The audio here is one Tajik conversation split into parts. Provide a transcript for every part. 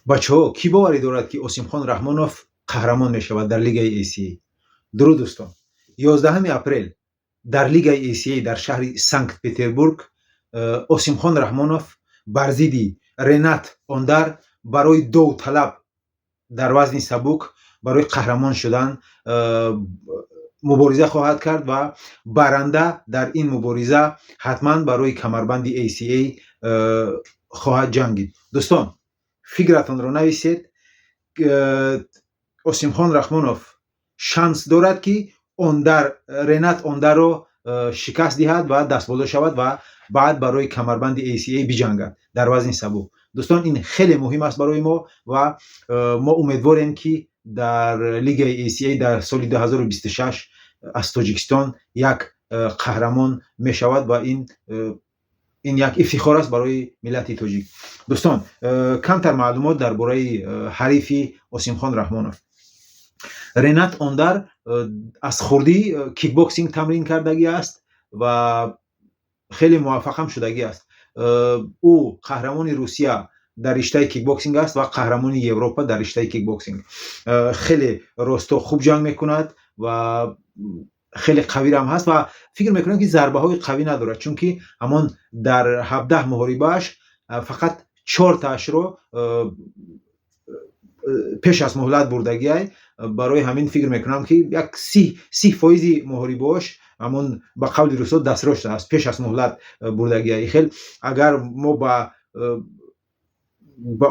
Бачаҳо, кӣ боварӣ дорад, ки Осимхон Раҳмонов қаҳрамон мешавад дар лигаи ACA? Дуруд, дӯстон! 11 апрел дар лигаи ACA дар шаҳри Санкт Петербург Осимхон Раҳмонов бар зидди Ренат Ондар барои довталаб дар вазни сабук, барои қаҳрамон шудан мубориза хоҳад кард ва баранда дар ин мубориза ҳатман барои камарбанди ACA хоҳад ҷангид. Дӯстон, фикратонро нависед. Осимхон Раҳмонов шанс дорад, ки Ондар, Ренат Ондарро шикаст диҳад ва дастболо шавад ва баъд барои камарбанди ACA биҷангад дар вазни сабук. Дӯстон, ин хеле муҳим аст барои мо ва мо умедворем, ки дар лигаи ACA дар соли 2026 аз Тоҷикистон як қаҳрамон мешавад ва ин як ифтихор аст барои миллати тоҷик. Дӯстон, камтар маълумот дар бораи ҳарифи Осимхон Раҳмонов. Ренат Ондар аз хурдӣ кикбоксинг тамрин кардагӣ аст ва хеле муваффақам шудагӣ аст. Ӯ қаҳрамони Русия дар риштаи кикбоксинг аст ва қаҳрамони Европа дар риштаи кикбоксинг. Хеле росто хуб ҷанг мекунад ва хеле қавирам ҳаст ва фикр мекунам, ки зарбаҳои қавӣ надорад, чунки ҳамон дар 17 муҳорибааш фақат чортаашро пеш аз муҳлат бурдагиай. Барои ҳамин фикр мекунам, ки як 30 фоизи муҳорибаош ҳамон ба қавли русо дастрос аст, пеш аз муҳлат бурдагиай. Хел агар мо ба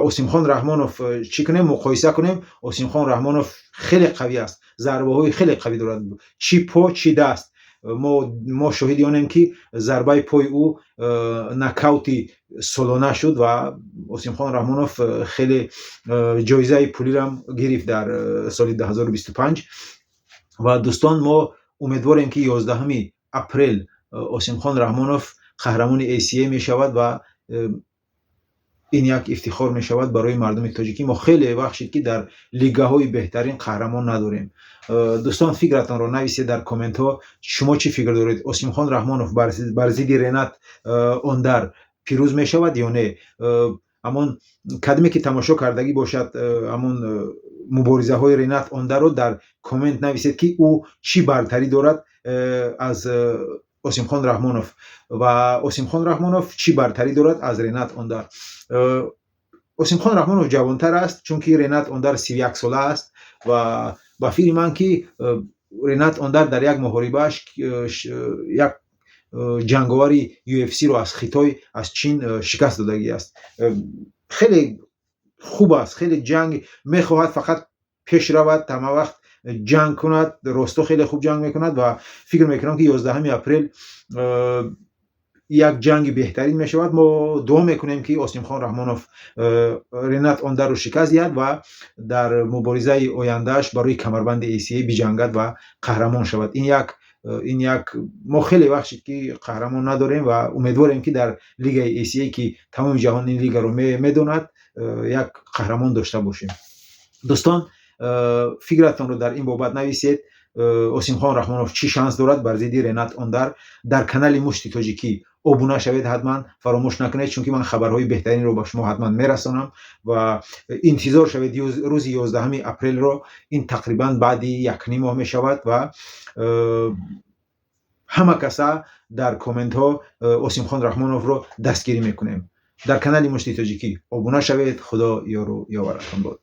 Осимхон Раҳмонов чӣ кунем, муқоиса кунем, Осимхон Раҳмонов хеле қавӣ аст, зарбаҳои хеле қавӣ дорад, чӣ по, чӣ даст. Мо шоҳиди онем, ки зарбаи пои ӯ нокаути солона шуд ва Осимхон Раҳмонов хеле ҷоизаи пулирам гирифт дар соли 2025. Ва дӯстон, мо умедворем, ки 11 апрел Осимхон Раҳмонов қаҳрамони ACA мешавад ва ин як ифтихор мешавад барои мардуми тоҷикӣ. Мо хеле вақт шид, ки дар лигаҳои беҳтарин қаҳрамон надорем. Дӯстон, фикратонро нависед дар комментҳо. Шумо чӣ фикр доред? Осимхон Раҳмонов бар зидди Ренат Ондар пирӯз мешавад ё не? Ҳамон кадоме ки тамошо кардагӣ бошад ҳамон муборизаҳои Ренат Ондарро, дар коммент нависед, ки ӯ чӣ бартарӣ дорад аз Осимхон Раҳмонов ва Осимхон Раҳмонов чӣ бартарӣ дорад аз Ренат Ондар. Осимхон Раҳмонов ҷавонтар аст, чунки Ренат Ондар 31 сола аст ва ба фикри ман, ки Ренат Ондар дар як муҳорибааш як ҷанговари UFC-ро аз Хитой, аз Чин шикаст додагӣ аст. Хеле хуб аст, хеле ҷанг мехоҳад, фақат пеш равад, ҳама вақт ҷанг кунад. Росто хеле хуб ҷанг мекунад ва фикр мекунам, ки 11 апрел як ҷанги беҳтарин мешавад. Мо дуо мекунем, ки Осимхон Раҳмонов Ренат Ондарро шикаст диҳад ва дар муборизаи ояндааш барои камарбанди ACA биҷангад ва қаҳрамон шавад. Ин як мо хеле вақт шид, ки қаҳрамон надорем ва умедворем, ки дар лигаи ACA, ки тамоми ҷаҳон ин лигаро медонад, як қаҳрамон дошта бошем. Дӯстон, фикратонро дар ин бобат нависед. Осимхон Раҳмонов чӣ шанс дорад бар зидди Ренат Ондар? Дар канали Мушти Тоҷикӣ обуна шавед ҳатман, фаромӯш накунед, чунки ман хабарҳои беҳтаринро ба шумо ҳатман мерасонам. Ва интизор шавед рӯзи 11 апрелро. Ин тақрибан баъди якним моҳ мешавад ва ҳама каса дар комментҳо Осимхон Раҳмоновро дастгирӣ мекунем. Дар канали Мушти Тоҷикӣ обуна шавед. Худо ёру ёваратон бод.